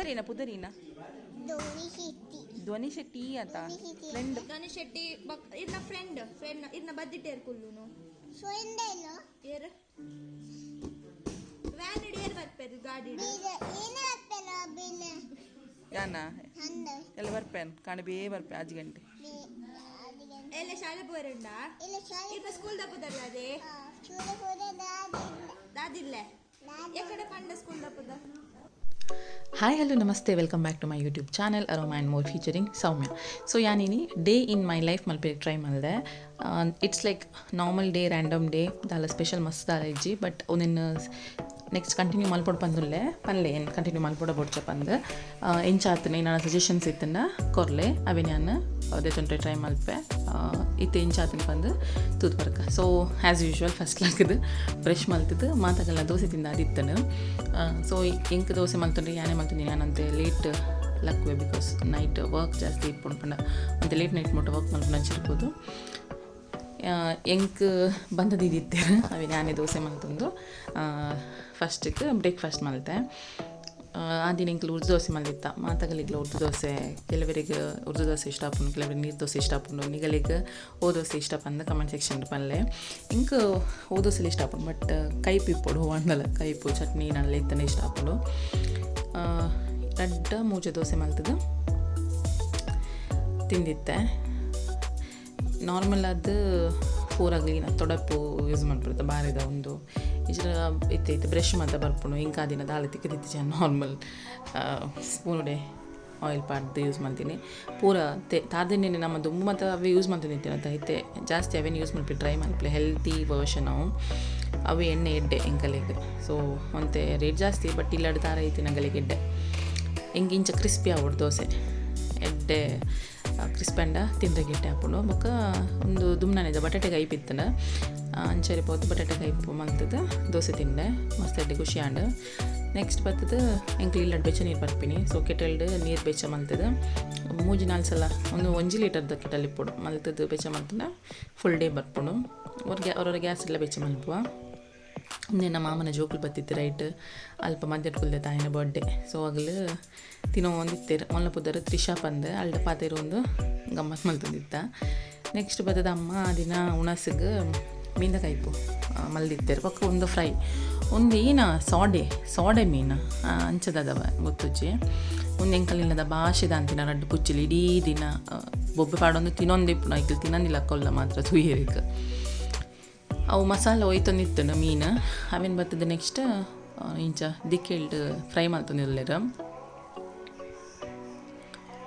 ಪುದರಿನ ಪುದರಿನ ಧೋನಿ ಶೆಟ್ಟಿ. ಧ್ವನಿ ಶೆಟ್ಟಿ ಆತ ಫ್ರೆಂಡ್. ಧನು ಶೆಟ್ಟಿ ಬಕ್ ಇರ್ನ ಫ್ರೆಂಡ್ ಫ್ರೆಂಡ್ ಇರ್ನ ಬದ್ದಿಟ್ಟೇರ್ ಕುಲ್ಲುನು. ಸೊಂದೆಲು. ಏರ್ ವ್ಯಾನ್ ಏರ್ ಬರ್ಪೇರು ಗಾಡಿ. ಏನು ಹಾಕ್ತಾರ ಬಿಲ್? ಯಾನ? ಹಂದ. ಎಲ್ಲ ಬರ್ಪೇನ್ ಕಾಣೆ ಬೇ ಬರ್ಪೆ ಆಜ್ ಗಂಟೆ. ಎಲ್ಲ ಶಾಲೆ ಪೋರುಂಡ? ಇಲ್ಲ, ಶಾಲೆ. ಇರ್ನ ಸ್ಕೂಲ್ ದಪ್ಪದಲ್ಲ ಅದೇ. ಚೂರ ಕೂಡ ದಾದಿಲ್ಲ. ದಾದಿಲ್ಲೆ ಎಕಡೆ ಪಂಡ ಸ್ಕೂಲ್ ದಪ್ಪದ. Hi, hello, namaste, welcome back to my YouTube channel Aroma and More featuring Soumya. So ಯಾನಿನಿ day in my life ಮಲ್ಪೆರೆ try ಮಾಡಿದೆ. It's like normal day, random day. ದಾಲ ಸ್ಪೆಷಲ್ ಮಸ್ತ್ ದಾಲ ಇಜ್ಜಿ. ಬಟ್ ಒಂದೆನ್ ನೆಕ್ಸ್ಟ್ ಕಂಟಿನ್ಯೂ ಮಲ್ಪೊಡು ಪಂದುಲ್ಲೆ. ಪನ್ಲೆ, ಏನು ಕಂಟಿನ್ಯೂ ಮಲ್ಪೊಡ ಬೊಡ್ಚ ಪಂದ್. ಎಂಚ ಆತನೆ ನಾನು ಸಜೆಷನ್ಸ್ ಇತ್ತನ್ನ ಕೊರ್ಲೆ. ಅವೆ ನಾನು ದೆತೊಂಟೆ ಟ್ರೈ ಮಲ್ಪೆ. ಇತ್ತೆ ಎಂಚ ಆತನ ಪಂದ್ ತೂದು ಬರ್ಕ. ಸೊ ಆ್ಯಸ್ ಯೂಶ್ವಲ್ ಫಸ್ಟ್ ಲಾಕದು ಬ್ರಷ್ ಮಲ್ತದ್ದು ಮಾತಾಗಲ್ಲ. ದೋಸೆ ತಿಂದ ಅದಿತ್ತನು. ಸೊ ಎಂಕ್ ದೋಸೆ ಮಲ್ತೊಂಡ್ರೆ ಯಾನೆ ಮಲ್ತೊಂದಿನಿ. ಯಾನಂತೆ ಲೇಟ್ ಲಕ್ವೆ, because night work ಜಾಸ್ತಿ ಇಪ್ಪುಂಡು ಪಂಡ ಒಂತೆ ಲೇಟ್ ನೈಟ್ ಮುಟ್ಟ ವರ್ಕ್ ಮಲ್ಪುನ ಅಂಚಿರ್ಬೋದು. ಎಂಕ್ ಬಂದದಿತ್ತಿರು. ಅವೆ ನಾನೇ ದೋಸೆ ಮಲ್ತೊಂದು ಫಸ್ಟಿಗೆ ಬ್ರೇಕ್ಫಾಸ್ಟ್ ಮಲ್ತೆ. ಆ ದಿನ ಎಂಕ್ಲು ಉರ್ದು ದೋಸೆ ಮಲ್ದಿತ್ತ. ಮಾತಗಲಿಗ್ಲ ಉರ್ದು ದೋಸೆ, ಕೆಲವರಿಗೆ ಉರ್ದು ದೋಸೆ ಇಷ್ಟ ಆಪುಂಡು, ಕೆಲವರಿಗೆ ನೀರು ದೋಸೆ ಇಷ್ಟ ಆಪುಂಡು. ನಿಗಲಿಗೆ ಓ ದೋಸೆ ಇಷ್ಟ ಪಂದ್ ಕಮೆಂಟ್ ಸೆಕ್ಷನ್ ಪನ್ಲೆ. ಇಂಕ್ ಓ ದೋಸೆಲಿ ಇಷ್ಟ ಆಪುಂಡು, ಬಟ್ ಕೈಪು ಇಪ್ಪೊಡು. ಹೂವಂಡಲ ಕೈಪು ಚಟ್ನಿ ನಲ್ಲ ಇತ್ತನೆ ಇಷ್ಟ ಆಪುಂಡು. ರಡ್ಡ ಮೂಜೆ ದೋಸೆ ಮಲ್ತದು ತಿಂದಿತ್ತೆ. ನಾರ್ಮಲ್ ಅದು ಪೂರ ಕ್ಲೀನ್ ತೊಡಪು ಯೂಸ್ ಮಲ್ಪುತ್ತ ಬಾರಿದ ಒಂದು ಇಜ್ರ ಇತ್ತೆ ಇತ್ತೆ ಬ್ರಷ್ ಮಾತ ಬರ್ಪುಂಡು. ಇಂಕ ಆ ದಿನ ದಾಲ ತಿಕ್ಕದಿತ್ತಿಜ. ನಾರ್ಮಲ್ ಸ್ಪೂನುಡೆ ಆಯಿಲ್ ಪಾಡ್ದು ಯೂಸ್ ಮಲ್ತೀನಿ. ಪೂರ ತೆ ತಾರ್ದೆಣ್ಣೆ ನಮ್ಮ ದುಂಬು ಮಾತ ಅವೇ ಯೂಸ್ ಮಲ್ತೊಂದಿತ್ತಿನತ. ಇತ್ತೆ ಜಾಸ್ತಿ ಅವೇನು ಯೂಸ್ ಮಲ್ಪಿ ಟ್ರೈ ಮಲ್ಪಲೆ. ಹೆಲ್ತಿ ವರ್ಷನ್ ಅವು. ಅವು ಎಣ್ಣೆ ಎಡ್ಡೆ ಎಂಕಲೆಗ್. ಸೊ ಒಂತೆ ರೇಟ್ ಜಾಸ್ತಿ, ಬಟ್ ಇಲ್ಲಡ್ ದಾರ ಇತ್ತಿನ ನಂಗಲೆಗ್ ಎಡ್ಡೆ. ಎಂಕ್ ಇಂಚ ಕ್ರಿಸ್ಪಿ ಆವೊಡು ದೋಸೆ. ಎಡ್ಡೆ ಕ್ರಿಸ್ಪಿ ಅಂಡ ತಿಂದ್ರೆ ಗೆಡ್ಡೆ ಆಪುಂಡು. ಬೊಕ್ಕ ಒಂದು ದುಮ್ನಾನಿದ ಬಟಾಟೆ ಕೈಪು ಇತ್ತಂಡ ಅಂಚರೆ ಪೋತು ಬಟಾಟೆ ಕೈಪು ಮಲ್ತದು ದೋಸೆ ತಿಂಡೆ. ಮಸ್ತ್ ಎಡ್ಡೆ ಖುಷಿ ಆಂಡ್. ನೆಕ್ಸ್ಟ್ ಬತ್ತದು ಎಂಕ್ಲು ಇಲ್ಲಡ್ ಬೆಚ್ಚ ನೀರು ಬರ್ಪಿನಿ. ಸೊ ಕೆಟಲ್ಡ್ ನೀರು ಬೆಚ್ಚ ಮಲ್ತದು ಮೂಜಿ ನಾಲ್ ಸಲ, ಒಂದು ಒಂಜಿ ಲೀಟರ್ದ ಕೆಟಲ್ ಇಪ್ಪೊಡು, ಮಲ್ತದು ಬೆಚ್ಚ ಮಲ್ತಂಡ ಫುಲ್ ಡೇ ಬರ್ಪುಂಡು. ಅವ್ರಿಗೆ ಅವರವರ ಗ್ಯಾಸ್ ಎಲ್ಲ ಬೆಚ್ಚ ಮಲ್ಪುವ. ನಮ್ಮ ಮಾಮನ ಜೋಕುಲು ಬತ್ತಿತ್ತು ರೈಟ್. ಅಲ್ಪ ಮಧ್ಯಟ್ ಕುಲ್ದೆ ತಾಯಿನ ಬರ್ಡೇ. ಸೊ ಅಗಲು ತಿನೋ ಒಂದಿತ್ತೇರು. ಮೊಲ್ಲ ಪುದರ್ ತ್ರಿಷಾ ಪಂದ್. ಅಲ್ಡ ಪಾತೆರು ಒಂದು ಗಮ್ಮತ್ ಮಲ್ತೊಂದಿತ್ತ. ನೆಕ್ಸ್ಟ್ ಬತ್ತದ ಅಮ್ಮ ಆ ದಿನ ಉಣಸಿಗೆ ಮೀಂದ ಕೈಪು ಮಲ್ದಿತ್ತೇರು. ಬೊಕ್ಕ ಒಂದು ಫ್ರೈ, ಒಂದು ಏನ ಸೋಡೆ ಸೋಡೆ ಮೀನು ಅಂಚದದವ ಗೊತ್ತುಜ್ಜಿ. ಒಂದು ಎಂಕಲಿಲ್ಲದ ಭಾಷೆ ದಾಂತಿನ ರಡ್ಡು ಪುಚ್ಚಿಲು ಇಡೀ ದಿನ ಬೊಬ್ಬೆ ಪಾಡೊಂದು ತಿನ್ನೊಂದಿಪ್ಪುನ. ಐಕ್ಲು ತಿನ್ನಂದಿಲ್ಲ ಕೊಲ್ಲ ಮಾತ್ರ ತೂಯೆರೆಗ್. ಅವು ಮಸಾಲ ಒಯ್ತೊಂದಿತ್ತುಂಡು ಮೀನು. ಅವೇನು ಬರ್ತದೆ ನೆಕ್ಸ್ಟ್ ಇಂಚ ದಿಕ್ಕೆಲ್ಡ್ ಫ್ರೈ ಮಲ್ತೊಂದಿಲ್ಲೆರ್.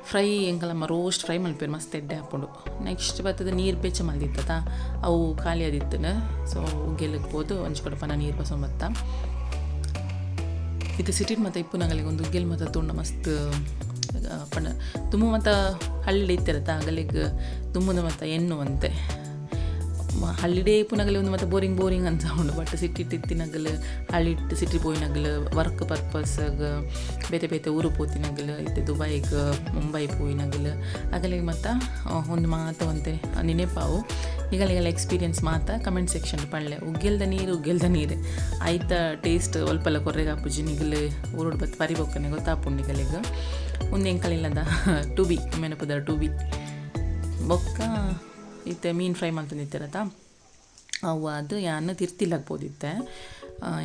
ಫ್ರೈ ಎಂಕಲಮ್ಮ ರೋಸ್ಟ್ ಫ್ರೈ ಮಲ್ಪೆರ್, ಮಸ್ತ್ ಎಡ್ಡೆ ಆಪುಂಡು. ನೆಕ್ಸ್ಟ್ ಬರ್ತದೆ ನೀರು ಬೆಚ್ಚ ಮಲ್ದಿತ್ತತ. ಅವು ಖಾಲಿ ಆದಿತ್ತುಂಡು. ಸೊ ಉಗ್ಗೆಲಕ್ಕೆ ಪೋದು ಒಂಜಿ ಕೊಡಪನ ನೀರು ಬಸೊಂಬತ್ತ. ಇದು ಸಿಟಿಡ್ ಮತ್ತು ಇಪ್ಪುನಗಲಿಗೆ ಒಂದು ಉಗ್ಗೆಲ್ ಮತ್ತು ತೂಂಡ ಮಸ್ತ್ ಪಂಡ ದುಂಬು ಮತ್ತು ಹಳ್ಳಿಡ್ ಇತ್ತಿರತ್ತ ಅಗಲಿಗೆ ದುಂಬುದ ಮತ್ತು ಎನ್ನುವಂತೆ. ಹಳ್ಳಿಡೇ ಇಪ್ಪುನಗಲಿ ಒಂದು ಮತ್ತು ಬೋರಿಂಗ್ ಬೋರಿಂಗ್ ಅಂತ ಉಂಡು. ಬಟ್ ಸಿಟಿ ಇತ್ತಿನಗಲು, ಹಳ್ಳಿಟ್ ಸಿಟಿ ಪೋಯಿನಗಲು, ವರ್ಕ್ ಪರ್ಪಸ್ಗ್ ಬೇತೆ ಬೇತೆ ಊರು ಪೋತಿನಗಲು, ಇತ್ತೆ ದುಬೈಗ್ ಮುಂಬೈ ಪೋಯಿನಗಲು, ಅಗಲಿಗೆ ಮತ್ತು ಒಂದು ಮಾತ ಒಂತೆ ನೆನಪಾವು. ನಿಗಲಿಗೆಲ್ಲ ಎಕ್ಸ್ಪೀರಿಯನ್ಸ್ ಮಾತ ಕಮೆಂಟ್ ಸೆಕ್ಷನ್ ಪನ್ಲೆ. ಉಗ್ಗೆಲ್ದ ನೀರು ಉಗ್ಗೆಲ್ದ ನೀರು ಐತ ಟೇಸ್ಟ್ ಒಲ್ಪಲ ಕೊರ್ರೆಗ್ ಆಪುಜಿ. ನಿಗಲು ಊರುಡು ಬತ್ತು ಪರಿ ಬೊಕ್ಕನೆ ಗೊತ್ತಾಪುಂಡು ನಿಗಲಿಗೆ. ಒಂದು ಎಂಕಲಿಲ್ಲದ ಟು ಬಿ ಮೆನಪುದರ ಟು ಬಿ. ಬೊಕ್ಕ ಇತ್ತೆ ಮೀನು ಫ್ರೈ ಮಲ್ತೊಂದಿತ್ತಿರತ್ತ. ಅವು ಅದು ಯಾನ್ ತಿರ್ತಿಲ್ಲಗ್ ಪೋದಿತ್ತೆ.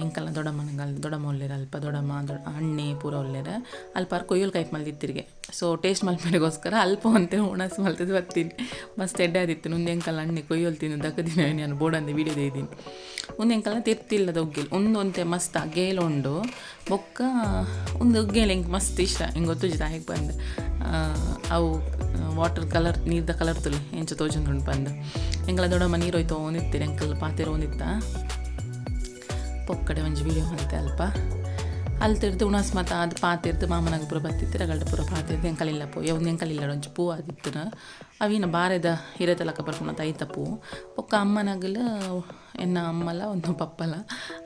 ಎಂಕಲ್ನ ದೊಡ್ಡಮ್ಮನಗಲ್ ದೊಡ್ಡಮ್ಮ ಉಲ್ಲೆರ್ ಅಲ್ಪ. ದೊಡ್ಡಮ್ಮ, ದೊಡ್ಡ ಅಣ್ಣೆ ಪೂರ ಉಲ್ಲೆರ್ ಅಲ್ಪ. ಅರ್ ಕೊಯ್ಯೋಲ್ ಕೈಪ್ ಮಲ್ದಿತ್ತಿರಿಗೆ. ಸೊ ಟೇಸ್ಟ್ ಮಲ್ಪೆರೆಗೋಸ್ಕರ ಅಲ್ಪ ಒಂತೆ ಉಣಸ್ ಮಲ್ತದು ಬತ್ತೀನಿ. ಮಸ್ತ್ ಎಡ್ಡೆ ಆದಿತ್ತು. ಉಂದು ಎಂಕಲ್ನ ಅಣ್ಣೆ ಕೊಯ್ಯೋಲ್ ತಿಂದು ದಕ್ಕದಿನ. ನಾನು ಬೋಡಂದೆ ವೀಡಿಯೋ ದೈದೀನಿ. ಉಂದು ಎಂಕಲ್ನ ತಿರ್ತಿಲ್ಲದ ಉಗ್ಗೆಲ್. ಉಂದು ಒಂತೆ ಮಸ್ತ್ ಅಗೇಲ್ ಉಂಡು. ಬೊಕ್ಕ ಉಂದು ಉಗ್ಗೆಲ್ ಎಂಕ್ ಮಸ್ತ್ ಇಷ್ಟ. ಎಂಕ್ ಗೊತ್ತುಜ್ಜಿ ದಾಯೆಗ್ ಪಂದ್. ಅವು ವಾಟರ್ ಕಲರ್, ನೀರ್ದ ಕಲರ್ ತುಲೆ ಎಂಚ ತೋಜೊಂದುಂಡು ಪಂದ್. ಎಂಕಲ ದೊಡ್ಡಮ್ಮ ನೀರು ಒಯ್ತೊಂದಿತ್ತೆರ್. ಎಂಕಲ್ ಪಾತೆರೊಂದಿತ್ತ. ಪೊಕ್ಕಡೆ ಒಂಜಿ ವೀಡಿಯೋ ಮಲ್ತೆ ಅಲ್ಪ. ಅಲ್ತಿರ್ದು ಉಣಸ್ ಮಾತ ಅದು ಪಾತೆರ್ದು ಮಾಮನಾಗ ಪೂರ ಬತ್ತಿತ್ತೆರ್. ಅಗಲ್ಡ ಪೂರ ಪಾತೆರ್ದು ಎಂಕಲಿಲ್ಲ ಪೋಯ. ಒಂದು ಎಂಕಲಿಲ್ಲ ಒಂಜಿ ಪೂ ಆದಿತ್ತುನ. ಅವಿನ ಬಾರೆದ ಹಿರೆತ ಲಕ ಬರ್ಪುನ ಐತ ಪೂ. ಬೊಕ್ಕ ಅಮ್ಮನಗಲ ಎನ್ನ ಅಮ್ಮಲ ಒಂದು ಪಪ್ಪಲ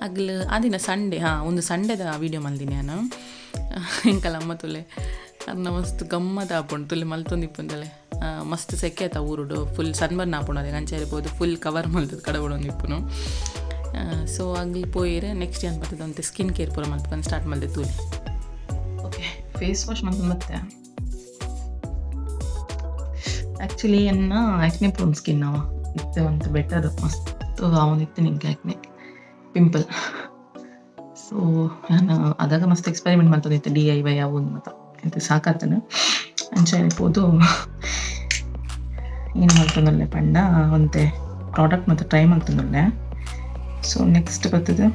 ಅಗಲು ಆ ದಿನ ಸಂಡೆ. ಹಾಂ, ಒಂದು ಸಂಡೆದ ವೀಡಿಯೋ ಮಲ್ದಿನಿ ನಾನು. ಎಂಕಲ ಅಮ್ಮ ತುಲೆ ಅರ್ನ ಮಸ್ತ್ ಗಮ್ಮತ್ ಆಪುಂಡು. ತುಲೆ ಮಲ್ತೊಂದಿಪ್ಪುಂದಲೆ. ಮಸ್ತ್ ಸೆಕೆ ಆತ ಊರುಡು. ಫುಲ್ ಸನ್ಬರ್ನ್ ಆಪುಂಡು. ಅದೇ ಅಂಚ ಇರ್ಬೋದು ಫುಲ್ ಕವರ್ ಮಲ್ತದ ಕಡಬಡೊಂದಿಪ್ಪುನು. ಸೊ ಅಗ್ಲಿ ಪೋಯಿರೆ. ನೆಕ್ಸ್ಟ್ ಏನು ಬರ್ತದೆ ಅಂತ ಸ್ಕಿನ್ ಕೇರ್ ಪೂರ ಮಲ್ಪುನ ಸ್ಟಾರ್ಟ್ ಮಲ್ದೆ ತೂಲೆ. ಓಕೆ. ಫೇಸ್ ವಾಶ್ ಮಂತೊಂದು ಬತ್ತೆ. ಆ್ಯಕ್ಚುಲಿ ಎನ್ನ ಆ್ಯಕ್ನೆ ಪ್ರೋನ್ ಸ್ಕಿನ್ ಅವ ಇತ್ತೆ ಒಂತೆ ಬೆಟರ್, ಮಸ್ತ್ ಆವೊಂದಿತ್ತು ನಿಂಗೆ ಆ್ಯಕ್ನೆ ಪಿಂಪಲ್. ಸೊ ನಾನು ಅದಾಗ ಮಸ್ತ್ ಎಕ್ಸ್ಪೆರಿಮೆಂಟ್ ಮಂತೊಂದಿತ್ತೆ, ಡಿಐವೈ ಅವು ಮಾತ. ಇತ್ತೆ ಸಾಕಾತನ. ಅಂಚ ಇರ್ಬೋದು, ಏನು ಮಲ್ತೊಂದುಲ್ಲೆ ಪಂಡ ಒಂತೆ ಪ್ರಾಡಕ್ಟ್ ಮಾತ ಟ್ರೈ ಮಲ್ತೊಂದುಲ್ಲೆ. ಸೊ ನೆಕ್ಸ್ಟ್ ಬರ್ತದೆ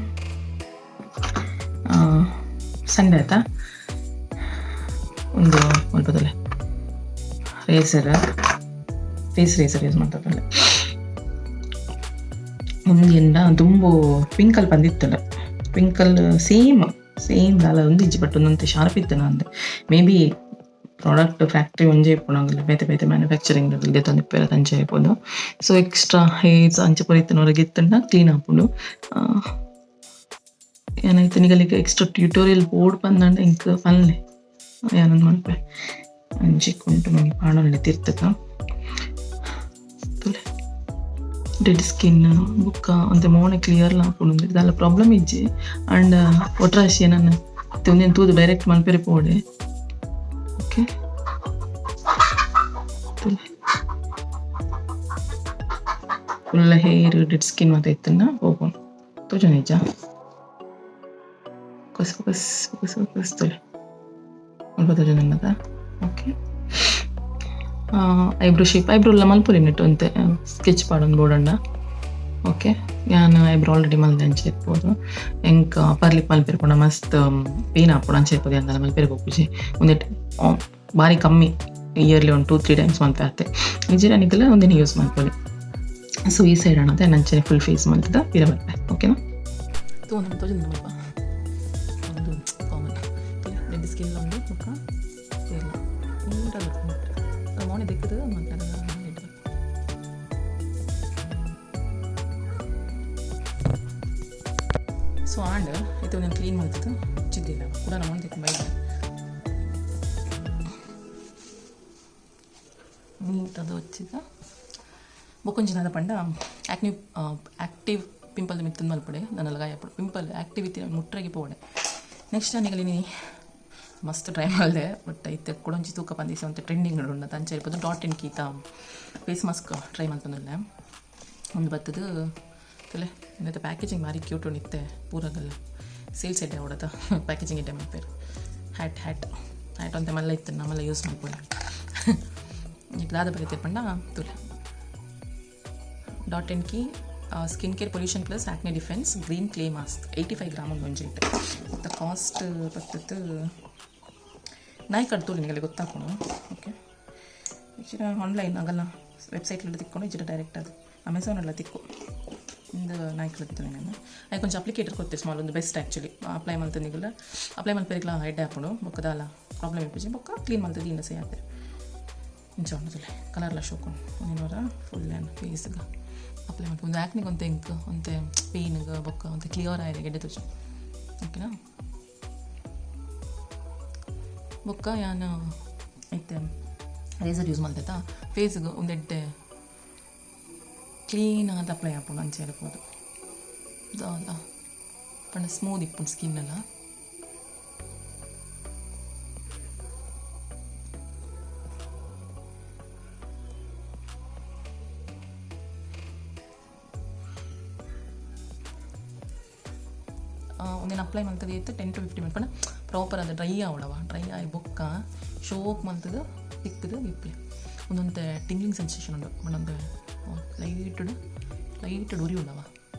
ಸಂಡೆ ಆಯ್ತಾ, ಒಂದು ಮಲ್ಪದಲ್ಲೆ ರೇಸರ್, ಫೇಸ್ ರೇಸರ್ ಯೂಸ್ ಮಾಡ್ತದಲ್ಲ. ಒಂದು ಎಂಡ ದುಂಬು ಟ್ವಿಂಕಲ್ ಬಂದಿತ್ತಲ್ಲ, ಟ್ವಿಂಕಲ್ ಸೇಮ್ ಸೇಮ್ ದಾಲ ಒಂದು ಇಜ್ಜಿ, ಬಟ್ ಒಂದೊಂದು ಶಾರ್ಪ್ ಇತ್ತು ಅಂದೆ. ಮೇ ಬಿ ಪ್ರಾಡಕ್ಟ್ ಫ್ಯಾಕ್ಟ್ರಿ ಒಂಜೇ ಇಪ್ಪುನಗಲ್ಲ, ಬೇತೆ ಬೇತೆ ಮ್ಯಾನುಫ್ಯಾಕ್ಚರಿಂಗ್ ದೆತ್ತೊಂದಿಪ್ಪೆರ ಅಂಚ ಇಪ್ಪುಂಡು. ಸೊ ಎಕ್ಸ್ಟ್ರಾ ಹೇರ್ಸ್ ಅಂಚ ಪೂರ ಇತ್ತಿನವರೆಗೆ ಇತ್ತುಂಡ ಕ್ಲೀನ್ ಆಪುಂಡು. ಏನಾಯ್ತು ನಿಗಲಿಗೆ ಎಕ್ಸ್ಟ್ರಾ ಟ್ಯೂಟೋರಿಯಲ್ ಬೋರ್ಡ್ ಪಂದಂಡ ಇಂಕ್ ಪನ್ಲೆ, ಯಾನೊಂದು ಮನ್ಪೆ. ಅಂಚಿ ಕುಂಟು ಮಂಗಿ ಪಾಡೊಂಡೆ ತಿರ್ತಕ ತುಲೆ, ಡೆಡ್ ಸ್ಕಿನ್ ಬುಕ್ಕ ಒಂತೆ ಮೋನೆ ಕ್ಲಿಯರ್ ಆಪುಂಡು, ದಾಲ ಪ್ರಾಬ್ಲಮ್ ಇಜ್ಜಿ. ಅಂಡ್ ಒಟ್ರಾಶಿ ನನ್ನ ಒಂದೆನ್ ತೂದು ಡೈರೆಕ್ಟ್ ಮನ್ಪೆರೆ ಪೋಡೆ. ಓಕೆ, ತುಲೆ, ಫುಲ್ ಹೇರ್ ಡೆಡ್ ಸ್ಕಿನ್ ಮಾತ ಇತ್ತುಂಡ ಪೋಪುಂಡು. ತೋಜೊಂದಿಜ್ಜಾ? Focus focus focus focus. ತುಲೆ, ಮುಲ್ಪ ತೋಜೊಂದುಂಡತ? ಓಕೆ. ಐಬ್ರೋ ಶೇಪ್, ಐಬ್ರೋ ಎಲ್ಲ ಮಲ್ಪೊಲಿ ನೆಟ್ ಒಂತೆ ಸ್ಕೆಚ್ ಪಾಡೊಂದು ಬೋಡಂಡ. ಓಕೆ, ಯಾನ್ ಐಬ್ರೋ ಆಲ್ರೆಡಿ ಮಲ್ದೆ, ಅಂಚ ಇರ್ಬೋದು. ಎಂಕ್ ಅಪ್ಪರ್ ಲಿಪ್ ಮಲ್ಪೆರೆ ಪೋಂಡ ಮಸ್ತ್ ಪೇನ್ ಆಪುಂಡು, ಅಂಚ ಇರ್ಬೋದು ಅಂದಲ ಮಲ್ಪೆರೆ ಪೋಪುಜಿ. ಒಂದೆಟ್ ಬಾರಿ ಕಮ್ಮಿ, ಇಯರ್ಲಿ ಒಂದು 2-3 ಟೈಮ್ಸ್ ಮಲ್ಪೆ ಆತೆ. ಇಜ್ಜಿಡ ನಿಕಲ್ ಒಂದಿನ ಯೂಸ್ ಮಲ್ಪೊಲಿ. ಸೊ ಈ ಸೈಡ್ ಅಣ್ಣತೆ ಅಂಚನೆ ಫುಲ್ ಫೇಸ್ ಮಲ್ತದ ಪಿರ ಬರ್ಪೆ, ಓಕೆನಾ? ತೂವೊಂದು ತೋಜೊಂದು ಮುಲ್ಪ ಒಂದು ಕಾಮನ್ ಡೆಡ್ ಸ್ಕಿನ್ ಉಂಡು. ಬೊಕ್ಕ ಇಲ್ಲ ನೀಟಾಗಿ ಬರ್ಪುಂಡು. ಮೋನೆ ದೆಕ್ಕದು ಮಾತಾಡೋದು. ಸೊ ಆಂಡ್ ಇತ್ತೆ ಒಂದೊಂದು ಕ್ಲೀನ್ ಮಲ್ತದ ಚಿದ್ದಿಲ್ಲ ಕೂಡ ನಮ್ಮ ದೆಕ್ಕು ಬೈದ ನೀಟಾದ వచ్చిದ. ಬೊಕೊಂಜಿ ದಾದ ಪಂಡ ಆಕ್ಟಿವ್ ಆಕ್ಟಿವ್ ಪಿಂಪಲ್ ಮಿತ್ತನ್ ಮಲ್ಪಡೆ ನನಲ ಗಾಯ ಆಪುಂಡು. ಪಿಂಪಲ್ ಆಕ್ಟಿವ್ ಇತ್ತಿನ ಮುಟ್ರೆಗೆ ಪೋವಡೆ. ನೆಕ್ಸ್ಟ್ ನಿಗಲಿನಿ ಮಸ್ತ್ ಟ್ರೈ ಮಲ್ದೆ, ಬಟ್ ಇತ್ತೆ ಕುಡೊಂಜಿ ತೂಕ ಪಂದಿಸ ಒಂತೆ ಟ್ರೆಂಡಿಂಗ್ ಉಂಡು ಅಂಚ ಇರ್ಬೋದು. ಡಾಟ್ ಆ್ಯಂಡ್ ಕೀತ ಫೇಸ್ ಮಾಸ್ಕ್ ಟ್ರೈ ಮಲ್ತೊಂದುಲ್ಲೆ. ಒಂದು ಬತ್ತದು ತುಲೆ, ಇಂದೆತ ಪ್ಯಾಕೇಜಿಂಗ್ ಭಾರಿ ಕ್ಯೂಟ್ ಉಂಡು. ಇತ್ತೆ ಪೂರಗಲ್ಲ ಸೇಲ್ಸ್ ಎಡ್ಡೆ ಅವಡತ ಪ್ಯಾಕೇಜಿಂಗ್ ಎಡ್ಡೆ ಮಲ್ಪೆರ್. ಹ್ಯಾಟ್ ಹ್ಯಾಟ್ ಹ್ಯಾಟ್ ಒಂತೆ ಮಲ್ಲ ಇತ್ತು, ನಮ್ಮಲ್ಲ ಯೂಸ್ ಮಲ್ಪೊಲಿ. ಈಗ ದಾದ ಬರೀತಿರ್ ಪಂಡ ತುಲೆ, Dot and Key skin care pollution plus acne defence green clay mask, 85 gram ಒಂದು ಒಂಜಿ ಇಟ್ಟು. ಮತ್ತು ಕಾಸ್ಟ್ ಬತ್ತತ್ತು ನಾಯಿ ಕಡ್ತೋಲಿ, ನಿಮಗೆ ಗೊತ್ತಾಕೋಣ. ಓಕೆ, ಇಜ್ಜಿಡ ಆನ್ಲೈನ್ ಆಗಲ್ಲ, ವೆಬ್ಸೈಟ್ ತಿಕ್ಕೊಂಡು, ಇಜ್ಜಿಡ ಡೈರೆಕ್ಟ್ ಅದು ಅಮೆಝಾನ್ ಎಲ್ಲ ತಿಕ್ಕು. ಇಂದು ನಾಯಿ ಕಳ್ತಿತ್ತು ನಾನು. ಅದಕ್ಕೆ ಒಂಚು ಅಪ್ಲಿಕೇಟರ್ ಕೊತ್ತೆ ಸ್ಮಾಲ್ ಒಂದು, ಬೆಸ್ಟ್ ಆ್ಯಕ್ಚುಲಿ. ಅಪ್ಲೈ ಮಲ್ತಂದಿಗಲ್ಲ, ಅಪ್ಲೈ ಮಲ್ಪೆರಿಗ್ಲ ಹೆಡ್ ಆಪುಂಡು. ಬೊಕ್ಕದಾಲ ಪ್ರಾಬ್ಲಮ್ ಇಪ್ಪುಜಿ. ಬೊಕ್ಕ ಕ್ಲೀನ್ ಮಲ್ತದ್ದು ಇಂದ ಸೇ ಆತೆ. ಇಂಚ ಉಂಡು ಕಲರ್ಲ ಶೋಕು. ಒಂದಿನವರ ಫುಲ್ ಫೇಸ್ಗೆ ಅಪ್ಲೈ ಮಲ್ಪು. ಒಂದು ಆ್ಯಕ್ನಿಗೆ ಒಂತೆ ಇಂಕ್ ಒಂತೆ ಪೇನ್ಗೆ ಬೊಕ್ಕ ಒಂತೆ ಕ್ಲಿಯರ್ ಆಯ್ರೆ ಗೆಡ್ಡೆ ತುಜು, ಓಕೆನಾ? ಬೊಕ್ಕ ಯಾನ್ ಇತ್ತೆ ರೇಸರ್ ಯೂಸ್ ಮಲ್ತೈತಾ, ಫೇಸ್ಗೆ ಒಂದೆಡ್ಡೆ ಕ್ಲೀನ್ ಆದ್ ಅಪ್ಲೈ ಆಪುಂಡು. ಅಂಚ ಇರ್ಬೋದು ದಾಲ ಪಂಡ ಸ್ಮೂತ್ ಇಪ್ಪುಂಡು ಸ್ಕಿನ್ ಎಲ್ಲ. ಒಂದಿನ ಅಪ್ಲೈ ಮಲ್ತದ ಇತ್ತು 10 ಟು 15 ಮಿನಿಟ್ ಪಂಡ ಪ್ರಾಪರ್ ಅದು ಡ್ರೈ ಆವಡವ. ಡ್ರೈ ಆಯಿ ಬೊಕ್ಕ ಶೋಕ್ ಮಲ್ತದ ತಿಕ್ಕದು ಇಪ್ಪಲೆ. ಒಂದೊಂದು ಟಿಂಗ್ಲಿಂಗ್ ಸೆನ್ಸೇಷನ್ ಉಂಡು, ಒಂದೊಂದು ಲೈಟಡ್ ಲೈಟಡ್ ಉರಿ ಉಂಡವ.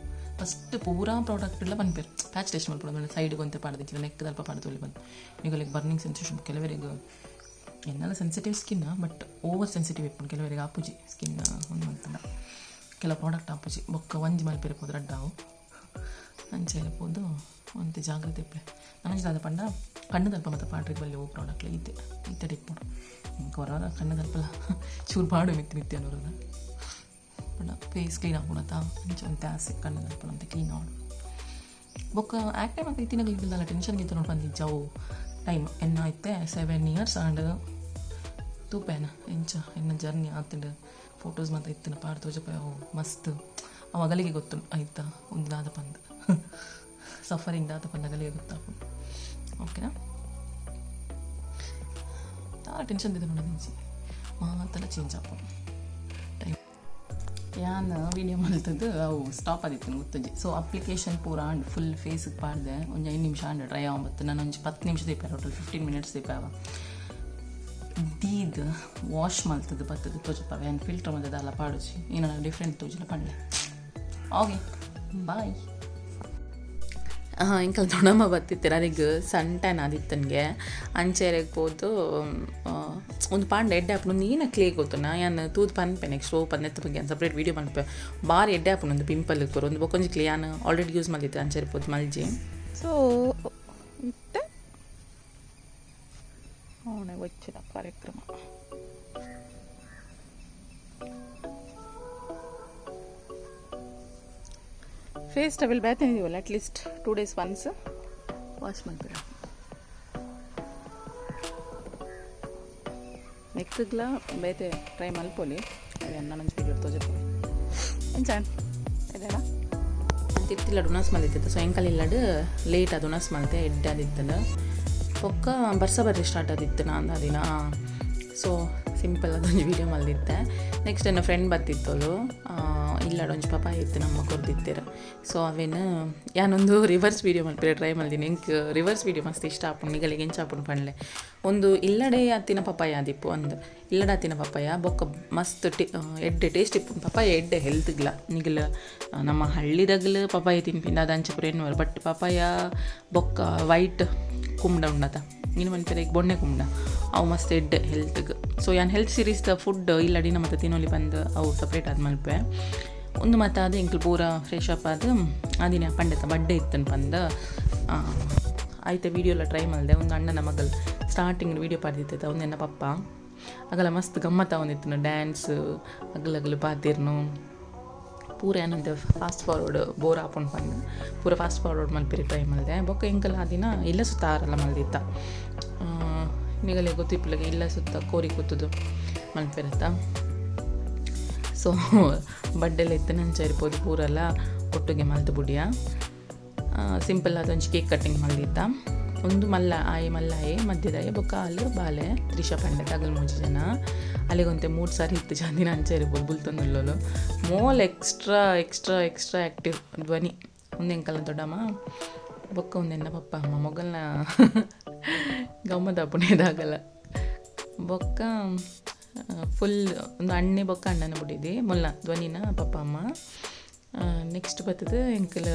ಫಸ್ಟ್ ಪೂರಾ ಪ್ರಾಡಕ್ಟ್ ಎಲ್ಲ ಪನ್ಪೇರು ಪ್ಯಾಚ್ ಟೆಸ್ಟ್ ಮಲ್ಪೊಡು. ಸೈಡ್ಗೆ ಒಂತೆ ಪಾಡ್ದಿತ್ತಿನ, ನೆಕ್ ದಲ್ಪ ಪಾಡ್ದು ಬಂದು ನಿಗಲಿಗೆ ಬರ್ನಿಂಗ್ ಸೆನ್ಸೇಷನ್. ಕೆಲವರಿಗೆ ಎನ್ನೆಲ್ಲ sensitive skin, but over sensitive ಇಪ್ಪುಂಡು. ಕೆಲವರಿಗೆ ಆಪುಜಿ ಸ್ಕಿನ್ ಒಂದು ಮಲ್ತಂಡ, ಕೆಲವು ಪ್ರಾಡಕ್ಟ್ ಆಪುಜಿ. ಬೊಕ್ಕ ಒಂಜಿ ಮಲ್ಪೆರೆ ಪೋದು ರಡ್ಡಾವು. ಅಂಚ ಇರ್ಬೋದು, ಒಂತೆ ಜಾಗ್ರತೆ ಇಪ್ಪೆ. ನನಗೆ ದಾದ ಪಂಡ ಕಣ್ಣು ದಲ್ಪ ಮತ್ತು ಪಾಡ್ರಿಗೆ ಬಲ್ಲಿ ಓ ಪ್ರಾಡಕ್ಟ್ ಇತ್ತೆ ಇತ್ತೆ ಇಪ್ಪುಂಡು. ಇಂಕ ಹೊರ ಕಣ್ಣು ದಲ್ಪಲ ಚೂರು ಪಾಡು ಮಿತ್ತಿ ಮಿತ್ತಿ ಅನ್ನೋರದ ಪಂಡ ಫೇಸ್ ಕ್ಲೀನ್ ಆಪುಂಡತ್ತ, ಅಂಚ ಒಂತೆ ಆಸೆ ಕಣ್ಣು ದಲ್ಪ ಅಂತೆ ಕ್ಲೀನ್ ಆವಡು. ಬೊಕ್ಕ ಆ್ಯಕ್ಟೇ ಮತ್ತು ಇತ್ತಿನ ಇಲ್ಲಲ್ಲ ಟೆನ್ಷನ್ ಗಿತ್ತ ನೋಡಿ ಬಂದಿಜ್ಜಾವು ಟೈಮ್ ಎನ್ನ ಇತ್ತೆ 7 ಇಯರ್ಸ್ ಆಂಡ್ ತೂಪೇನ ಎಂಚ ಎನ್ನ ಜರ್ನಿ ಆತಂಡು. ಫೋಟೋಸ್ ಮತ್ತು ಇತ್ತಿನ ಪಾಡ್ ತೋಜಪ ಅವು ಮಸ್ತ್ ಅವು ಅಗಲಿಗೆ ಗೊತ್ತು ಆಯ್ತಾ, ಒಂದು ದಾದ ಪಂದ್ ಸಫರಿಂಗ್ ದಾದ ಪಂದ್ ಅಗಲಿಗೆ ಗೊತ್ತಾಪುಂಡು, ಓಕೆನಾ? ಟೆನ್ಷನ್ ಇದೆ ನೋಡಿ ಮಾತೆಲ್ಲ ಚೇಂಜ್ ಆಪುಂಡು ಟೈಮ್ ಯಾನ್ ವೀಡಿಯೋ ಮಲ್ತದ್ದು ಅವು ಸ್ಟಾಪ್ ಆದಿತ್ತು ಗೊತ್ತುಜಿ. ಸೊ ಅಪ್ಲಿಕೇಶನ್ ಪೂರ ಆಂಡ್ ಫುಲ್ ಫೇಸಿಗೆ ಪಾಡ್ದೆ ಒಂಜಿ 5 ನಿಮಿಷ ಆಂಡ್ ಡ್ರೈ ಆವೊಂಬತ್ತು. ನಾನು ಒಂಜಿ 10 ನಿಮಿಷ ದೀಪ, ಟೋಟಲ್ 15 ಮಿನಿಟ್ಸ್ ದೀಪ ದೀದ್ ವಾಶ್ ಮಲ್ತದ್ದು ಬತ್ತದು ತೋಜಪಾವೆ. ಆ್ಯಂಡ್ ಫಿಲ್ಟರ್ ಮಲ್ತದ ಅಲ್ಲ ಪಾಡುಜಿ, ಏನಾರ ಡಿಫ್ರೆಂಟ್ ತೋಜಿನ ಪಂಡ್ಲೆ. Okay bye. ಇಂಕಲ್ ದೊಡ್ಡಮ್ಮ ಬತ್ತಿತ್ತೆರ್ ಅರೆಗ್ ಸನ್ ಟ್ಯಾನ್ ಆದಿತ್ತನ್ಗೆ. ಅಂಚೆರೆಗ್ ಪೋದು ಒಂದು ಪಾಂಡ ಎಡ್ಡೆ ಆಪುಂಡು. ಒಂದು ಏನ ಕ್ಲೇ ಗೊತ್ತುನಾ ಯಾನ್ ತೂದು ಪನ್ಪೆ ನೆಕ್ಸ್ಟ್ ಓಪನ್ ನೆತ್ತ ಬಗ್ಗೆ ಸಪ್ರೇಟ್ ವೀಡಿಯೋ ಮನ್ಪೆ. ಬಾರಿ ಎಡ್ಡೆ ಆಪುಂಡು ಒಂದು ಪಿಂಪಲ್ ಪೂರ. ಒಂದು ಬೊಕೊಂಜಿ ಕ್ಲೇ ಯಾನ್ ಆಲ್ರೆಡಿ ಯೂಸ್ ಮಲ್ದಿತ್ತೆ ಅಂಚೆರೆ ಪೋದು ಮಲ್ಜಿ. ಸೊ ಇತ್ತೆ ಅವನೇ వచ్చిన ಕಾರ್ಯಕ್ರಮ. ಫೇಸ್ ಟವೆಲ್ ಬೇತೇನಿದೀವಲ್ಲ, ಅಟ್ಲೀಸ್ಟ್ 2 ಡೇಸ್ ಒನ್ಸ್ wash ಮಾಡ್ಬೇಡ. ನೆಕ್ಕ್ಲ ಬೇತೆ ಟ್ರೈ ಮಲ್ಪೊಲಿ. ಅವೆ ಅನ್ನ ನಂಜು ವೀಡಿಯೋ ತೋಜಪೊಲಿ ಎಂಚಾನ್ ಇದೇನಾ. ತಿರ್ತಿಲ್ಲಡು ಉಣಸ್ ಮಲ್ದಿತ್ತು. ಸೊ ಎಂಕಲ್ ಇಲ್ಲಡು ಲೇಟ್ ಅದು ಉಣಸ್ ಮಲ್ತೆ ಎಡ್ಡೆ ಆದಿತ್ತಂಡು. ಬೊಕ್ಕ ಬರ್ಸ ಬರ್ರೆ ಸ್ಟಾರ್ಟ್ ಆದಿತ್ತು ನಾ ದಿನ. ಸೊ ಸಿಂಪಲ್ ಅದೊಂಜಿ ವೀಡಿಯೋ ಮಲ್ದಿತ್ತೆ. ನೆಕ್ಸ್ಟ್ ಎನ್ನ ಫ್ರೆಂಡ್ ಬತ್ತಿತ್ತೋಲು ಇಲ್ಲಡು ಒಂಜಿ ಪಪಾಯ ಇತ್ತು ನಮ್ಮ ಕೊರ್ದಿತ್ತೆರ್. ಸೊ ಅವೇನು ಯಾನೊಂದು ರಿವರ್ಸ್ ವೀಡಿಯೋ ಮಲ್ಪೆರೆ ಟ್ರೈ ಮಲ್ದಿನಿ. ಎಂಕ್ ರಿವರ್ಸ್ ವೀಡಿಯೋ ಮಸ್ತ್ ಇಷ್ಟ ಆಪುಂಡು, ನಿಗಲಿಗೆ ಎಂಚ ಆಪುಂಡು ಪಂಡ್ಲೆ. ಒಂದು ಇಲ್ಲಡೆ ಅತ್ತಿನ ಪಪಾಯ ಆದಿಪ್ಪು, ಒಂದು ಇಲ್ಲಡೆ ಅತ್ತಿನ ಪಪಾಯ ಬೊಕ್ಕ ಮಸ್ತ್ ಎಡ್ಡೆ ಟೇಸ್ಟ್ ಇಪ್ಪು ಪಪಾಯ, ಎಡ್ಡೆ ಹೆಲ್ತ್ಗ್ಲ. ನಿಗಲ ನಮ್ಮ ಹಳ್ಳಿದಾಗಲ ಪಪಾಯ ತಿನ್ಪಿಂದ ಅದು ಅಂಚ ಪೂರ ಎನ್ನುವರು. ಬಟ್ ಪಪಾಯ ಬೊಕ್ಕ ವೈಟ್ ಕುಂಬಡ ಉಂಡತ ಇನ್ನು ಮನ್ಪೆರೆ ಬೊಣ್ಣೆ ಕುಂಬಡ ಅವು ಮಸ್ತ್ ಎಡ್ಡೆ ಹೆಲ್ತ್ಗೆ. ಸೊ ಯಾನ್ ಹೆಲ್ತ್ ಸೀರೀಸ್ದ ಫುಡ್ ಇಲ್ಲಡಿನ ಮತ್ತು ತಿನ್ನೊಲಿ ಬಂದು ಅವು ಸಪ್ರೇಟ್ ಆದ ಮಲ್ಪೆ. ಒಂದು ಮತ್ತು ಅದು ಎಂಕ್ಲು ಪೂರ ಫ್ರೆಶ್ ಅಪ್ ಆದ ಆದಿನ ಪಂಡೆತ ಬಡ್ಡೆ ಇತ್ತನ್ ಪಂದ ಆಯ್ತ ವೀಡಿಯೋ ಎಲ್ಲ ಟ್ರೈ ಮಾಡಿದೆ. ಒಂದು ಅಣ್ಣನ ಮಗಲ್ ಸ್ಟಾರ್ಟಿಂಗ್ ವೀಡಿಯೋ ಪಾಡ್ದಿತ್ತ, ಒಂದು ಎನ್ನ ಪಪ್ಪ ಅಗಲ ಮಸ್ತ್ ಗಮ್ಮತ್ತ ಒಂದಿತ್ತು ಡ್ಯಾನ್ಸ್ ಅಗಲಗಲು ಪಾತಿರ್ನು ಪೂರ. ಏನಂತೆ ಫಾಸ್ಟ್ ಫಾರ್ವರ್ಡ್ ಬೋರ್ ಆಪುಂಡು ಪಂದ್ ಪೂರ ಫಾಸ್ಟ್ ಫಾರ್ವರ್ಡ್ ಮಲ್ಪಿರಿ ಟ್ರೈ ಮಲ್ದೆ. ಬೊಕ್ಕ ಎಂಕಲ್ ಆ ದಿನ ಇಲ್ಲ ಸುತ್ತ ಆರಲ್ಲ ಮಲ್ದಿತ್ತ. ನಿಗಲೆ ಗೊತ್ತಿಪ್ಪುಲಗೆ ಇಲ್ಲ ಸುತ್ತ ಕೋರಿ ಕೂತುದು ಮಲ್ಪೆರತ್ತ. ಸೊ ಬಡ್ಡೆಲ್ಲ ಇತ್ತು ನಂಚ ಇರ್ಬೋದು ಪೂರೆಲ್ಲ ಒಟ್ಟಿಗೆ ಮಲ್ತು ಬುಡಿಯ. ಸಿಂಪಲ್ ಆದ ಒಂಜಿ ಕೇಕ್ ಕಟ್ಟಿಂಗ್ ಮಲ್ದಿತ್ತ. ಒಂದು ಮಲ್ಲ ಆಯೆ ಮಲ್ಲಾಯೆ ಮಧ್ಯದಾಯ ಬೊಕ್ಕ ಅಲ್ಲು ಬಾಲೆ ತ್ರಿಷಾ ಪಂಡೆ ತಗಲ್ ಮೂಜಿ ಜನ. ಅಲ್ಲಿಗೊಂತೆ 3 ಸಾರಿ ಇತ್ತು ಜಾದಿನ ಅಂಚ ಇರ್ಬೋದು ಬುಲ್ತೊಂದುಲ್ಲೋಲು ಮೋಲ್ ಎಕ್ಸ್ಟ್ರಾ ಎಕ್ಸ್ಟ್ರಾ ಎಕ್ಸ್ಟ್ರಾ ಆ್ಯಕ್ಟಿವ್ ಧ್ವನಿ. ಒಂದು ಎಂಕಲ್ನ ದೊಡ್ಡಮ್ಮ ಬೊಕ್ಕ ಒಂದೆನ್ನ ಪಪ್ಪ ಅಮ್ಮ ಮೊಗಲ್ನ ಗಮ್ಮದಾಪುಣೆದಾಗಲ್ಲ. ಬೊಕ್ಕ ಫುಲ್ ಒಂದು ಅಣ್ಣೆ ಬೊಕ್ಕ ಅಣ್ಣನ ಬಿಟ್ಟಿದ್ದೆ ಮೊಲ್ಲ ಧ್ವನಿನ ಪಪ್ಪ ಅಮ್ಮ. ನೆಕ್ಸ್ಟ್ ಬರ್ತದೆ ಎಂಕಲ್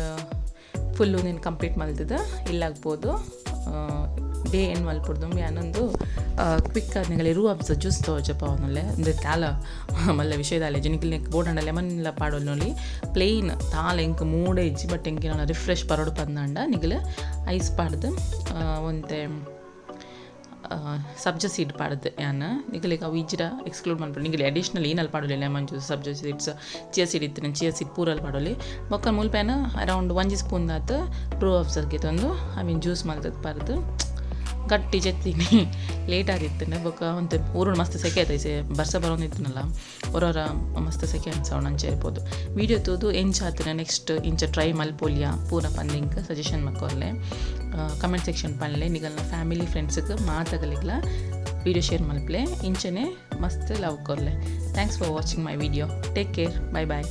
ಫುಲ್ಲು ನೀನು ಕಂಪ್ಲೀಟ್ ಮಲ್ತದ ಇಲ್ಲಾಗ್ಬೋದು ಡೇ ಎಂಡ್ ಮಲ್ಪುಡ್ದು. ಯಾನೊಂದು ಕ್ವಿಕ್ ಆದ್ನಿಗಲೆ ರೂ ಅಬ್ಸ ಜ್ಯೂಸ್ ತೋಜಪ್ಪ ಅವನಲ್ಲೇ ಅಂದರೆ ತಾಲ ಮಲ್ಲ ವಿಷಯದಾಲೆ ಜಿನಿಕಲ್ ಬೋಡಂಡ ಲೆಮನ್ ಎಲ್ಲ ಪಾಡೋಲ್ ಪ್ಲೇನ್ ತಾಲ ಎಂಕ್ ಮೂಡೆ ಇಜ್ಜಿ. ಬಟ್ ಎಂಕ್ ನಾನು ರಿಫ್ರೆಶ್ ಪರೋಡು ಪಂದಂಡ ನಿಗಲ ಐಸ್ ಪಾಡ್ದು ಒಂತೆ ಸಬ್ಜಾ ಸೀಡ್ ಪಾಡ್ದು ಯಾನ್ ನಿಗಲಿಗೆ ಅವು ಇಜ್ಜಿಡ ಎಕ್ಸ್ಕ್ಲೂಡ್ ಮಲ್ಪೊಡು. ನಿಗಲಿ ಅಡಿಷ್ನಲ್ ಏನಲ್ಲಿ ಪಾಡೋಲಿ ಲೆಮನ್ ಜ್ಯೂಸ್ ಸಬ್ಜಾ ಸೀಡ್ಸ್ ಚಿಯಾ ಸೀಡ್ ಇತ್ತು ಚಿಯಾ ಸೀಡ್ ಪೂರಲ್ಲಿ ಪಾಡೋಲಿ. ಬೊಕ್ಕ ಮುಲ್ಪೇನ ಅರೌಂಡ್ 1 ಸ್ಪೂನ್ ಆತು ರೂ ಅಬ್ಸರ್ಗೆ ತಂದು I mean juice ಮಲ್ತದ್ ಪಾರ್ದು ಗಟ್ಟಿ ಜೆತ್ತಿನಿ. ಲೇಟ್ ಆದಿತ್ತು ಬೊಕ್ಕ ಒಂತೆ ಊರು ಮಸ್ತ್ ಸೆಕೆ ಆಯ್ತು ಸೆ ಬರ್ಸ ಬರೋಂದಿತ್ತನಲ್ಲ ಹೊರೊರ ಮಸ್ತ್ ಸೆಕೆ ಅನ್ಸವಣ ಅಂಚ ಇರ್ಬೋದು. ವೀಡಿಯೋ ತೂದು ಎಂಚ ಆತನ ನೆಕ್ಸ್ಟ್ ಇಂಚ ಟ್ರೈ ಮಲ್ಪೊಲಿಯ ಪೂರ ಪಂದಿಂಕ್ ಸಜೆಷನ್ ಮಕ್ಕೊರ್ಲೆ ಕಮೆಂಟ್ ಸೆಕ್ಷನ್ ಪನ್ಲೆ. ನಿಗಲ್ನ ಫ್ಯಾಮಿಲಿ ಫ್ರೆಂಡ್ಸ್ಗೆ ಮಾತಾಗಲಿಗ್ಲ ವೀಡಿಯೋ ಶೇರ್ ಮಲ್ಪಲೆ. ಇಂಚನೆ ಮಸ್ತ್ ಲವ್ ಕೊರ್ಲೆ. Thanks for watching my video. Take care. Bye bye.